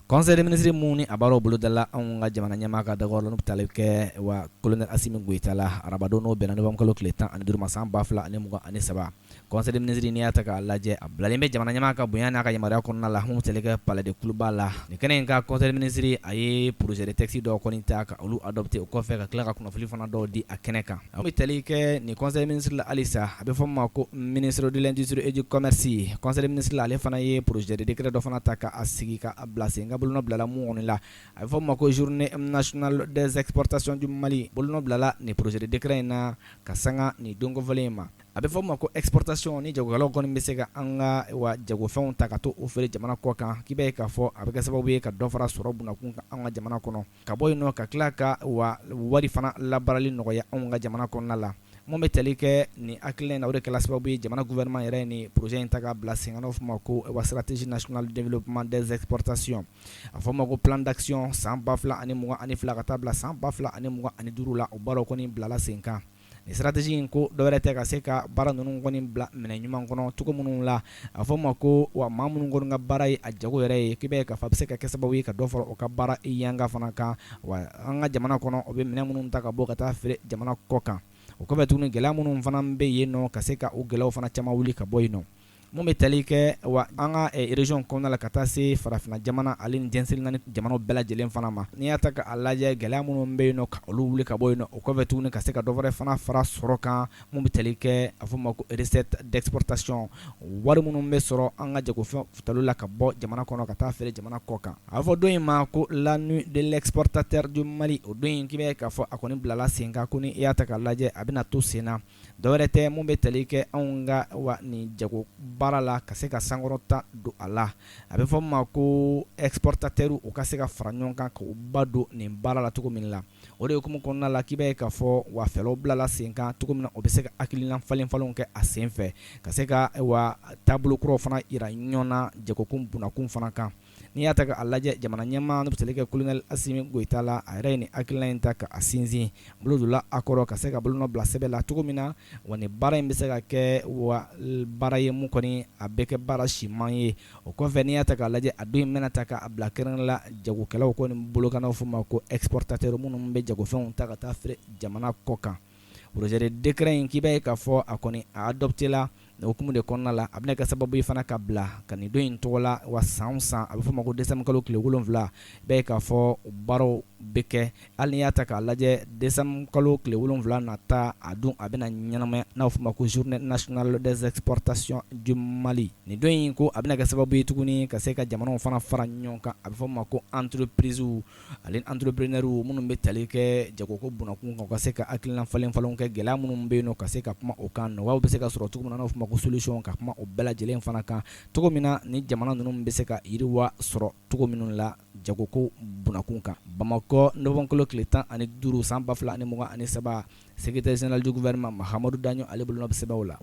Conseil des ministres mun ni a baaraw bolodala anw ka jamana ɲɛmaa ka dakɔrɔ n'o bɛ tali kɛ wa colonel Asimi Goyita la arabadon, n'o bɛnna novembre kalo tile 15 ma, san 2023. Conseil des ministres, n'i y'a ta k'a lajɛ, a bilalen bɛ jamana ɲɛmaa ka bonya n'a ka yamaruya kɔnɔna la, mun bɛ tali kɛ palais de Kuluba la. Nin kɛnɛ in ka conseil des ministres, a ye projet de texte dɔw kɔni ta ka olu adopté. O kɔfɛ, ka tila ka kunnafoni fana dɔw di a kɛnɛ kan. A bɛ tali kɛ nin conseil des ministres la halisa, a bɛ fɔ min ma ko ministre de l'Industrie et du Commerce. Conseil des ministres la, ale fana ye projet de décret dɔ fana ta ka a sigi ka a bila sen ka bolonɔ bilala mun kɔni la, a bɛ fɔ min ma ko Journée nationale des exportations du Mali. Bolonɔ bilala nin projet de décret in na ka sanga nin don kofɔlen in ma. A bɛ fɔ min ma ko exportation, ni jagokɛlaw kɔni bɛ se ka an ka wa jagofɛnw ta ka to o feere jamana kɔ kan, k'i b'a ye k'a fɔ a bɛ kɛ sababu ye ka dɔ fara sɔrɔ bunakun kan an ka jamana kɔnɔ, ka bɔ yen nɔ, ka tila ka wa wari fana labaarali nɔgɔya anw ka jamana kɔnɔna la. Mun bɛ tali kɛ nin hakilina in na, o de kɛla sababu ye jamana gouvernement yɛrɛ ye nin projet in ta k'a bila sen kan, n'o fɔ ma ko wa Stratégie nationale de développement des exportations, a fɔ ma ko plan d'action san 2022 ka taa bila san 2025 la. O baaraw kɔni bilala sen kan. Nin stratégie in ko dɔwɛrɛ tɛ ka se ka baara ninnu kɔni bila minɛ ɲuman kɔnɔ cogo minnu la, a fɔ ma ko wa maa minnu kɔni ka baara ye a jago yɛrɛ ye, k'i b'a ye k'a fɔ a bɛ se ka kɛ sababu ye ka dɔ fara u ka baara yanga fana kan wa an ka jamana kɔnɔ, o bɛ minɛn minnu ta ka bɔ ka taa feere jamana kɔ kan. O kɔfɛ tuguni, gɛlɛya minnu fana bɛ yen nɔ, ka se ka o gɛlɛyaw fana caman wuli ka bɔ yen nɔ. Mun bɛ tali kɛ wa an ka région kɔnɔna la, ka taa se farafinna jamana ale ni diɲɛ seleke naani jamanaw bɛɛ lajɛlen fana ma, n'i y'a ta k'a lajɛ, gɛlɛya minnu bɛ yen nɔ, ka olu wuli ka bɔ yen nɔ. O kɔfɛ tuguni, ka se ka dɔ wɛrɛ fana fara sɔrɔ kan, mun bɛ tali kɛ, a fɔ ma ko recette d'exportation, wari minnu bɛ sɔrɔ an ka jagofɛn tali la ka bɔ jamana kɔnɔ ka taa feere jamana kɔ kan. A bɛ fɔ don in ma ko la Nuit de l'exportateur du Mali. O don in, k'i b'a ye k'a fɔ a kɔni bilala sen kan ko ni i y'a ta k'a lajɛ, a bɛna to sen na. Dɔwɛrɛ tɛ, mun bɛ tali kɛ anw ka wa nin jago baara la, ka se ka sankɔrɔta don a la, a bɛ fɔ min ma ko exportateur, u ka se ka fara ɲɔgɔn kan k'u ba don nin baara la cogo min la. O de hukumu kɔnɔna la, k'i b'a ye k'a fɔ wa fɛɛrɛw bilala sen kan cogo min na, o bɛ se ka hakilina falen falenw kɛ a sen fɛ, ka se ka wa taabolo kuraw fana yira ɲɔgɔn na jagokun bunakun fana kan. N'i y'a ta k'a lajɛ, jamana ɲɛmaa n'o bɛ tali kɛ colonel Asimi Goyita la, a yɛrɛ ye nin hakilina in ta ka a sinsin, bolo donna a kɔrɔ ka se ka bolonɔ bila sɛbɛn la cogo min na, wa nin baara in bɛ se ka kɛ wa baara ye mun kɔni a bɛ kɛ baara siman ye. O kɔfɛ, n'i y'a ta k'a lajɛ, a don in bɛna ta k'a bila kɛrɛn la jagokɛlaw kɔni bolo kan, n'o fɔ ma ko exportateur, minnu bɛ jagofɛnw ta ka taa feere jamana kɔ kan. Projet de décret in, k'i b'a ye k'a fɔ a kɔni a adopté la o hukumu de kɔnɔna la. A bɛna kɛ sababu ye fana ka bila ka nin don in tɔgɔ la wa san o san, a bɛ fɔ o ma ko décembre kalo tile 7, i b'a ye k'a fɔ baaraw bɛ kɛ. Hali n'i y'a ta k'a lajɛ, décembre kalo tile 7 nata, a don a bɛna ɲɛnamaya, n'a bɛ fɔ o ma ko Journée nationale des exportations du Mali. Nin don in ko a bɛna kɛ sababu ye tuguni ka se ka jamanaw fana fara ɲɔgɔn kan, a bɛ fɔ o ma ko entreprise ale entrepreneur minnu bɛ tali kɛ jagoko bunakun kan, ka se ka hakilina falen falenw kɛ, gɛlɛya minnu bɛ yen nɔ, ka se ka kuma o kan, nɔgɔyaw bɛ se ka sɔrɔ cogo min na, n'a bɛ fɔ o ma ko solution, ka kuma o bɛɛ lajɛlen fana kan cogo min na, ni jamana ninnu bɛ se ka yiriwa sɔrɔ cogo minnu la jagoko bunakun kan. Bamakɔ, novembre kalo tile 15, san 2023, secrétaire général du gouvernement Mahamadu Daɲɔ, ale bolonɔ bɛ sɛbɛnw la.